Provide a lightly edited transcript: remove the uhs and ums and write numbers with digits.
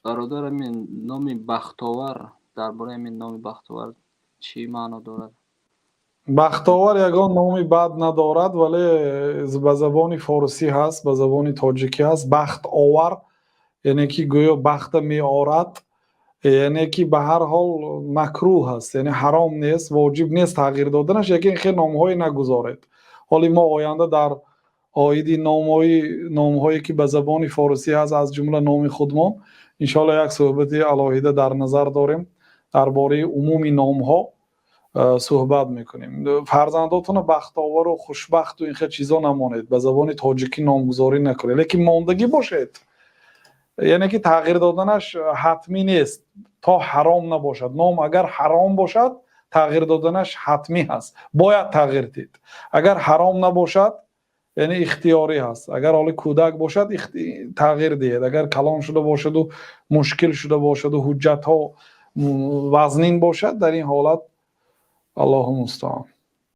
Бародар, ҳамин номи Бахтовар, дар бораи ҳамин номи Бахтовар чӣ маъно дорад? Бахтовар ягон номи бад надорад, вале ба забони форсӣ ҳаст, ба забони тоҷикӣ ҳаст. Бахтовар, яъне ки гӯё бахта меорад, яъне ки ба ҳар ҳол макрӯҳ аст, яъне ҳаром нест, воҷиб нест тағйир доданаш, лекин хайр, номҳои нагузоред. Ҳоло мо оянда дар оиди номҳои, номҳое ки ба забони форсӣ ҳаст, аз ҷумла номи худамон, иншооллоҳ, як суҳбати алоҳида дар назар дорем, дар бораи умуми номҳо суҳбат мекунем. Фарзандонатонро Бахтовар ва Хушбахт ва ин хел чизҳо намонед, ба забони тоҷикӣ номгузорӣ накунед, лекин мондагӣ бошед, яъне ки тағйир доданаш ҳатмӣ нест, то ҳаром набошад. Ном агар ҳаром бошад, тағйир доданаш ҳатмӣ ҳаст, бояд тағйир дид. Агар ҳаром набошад, яъне ихтиёрӣ ҳаст. Агар ҳоло кӯдак бошад, тағйир диҳед. Агар калон шуда бошад ва мушкил шуда бошад ва ҳуҷҷатҳо вазнин бошад, дар ин ҳолат, Аллоҳу мустаъон.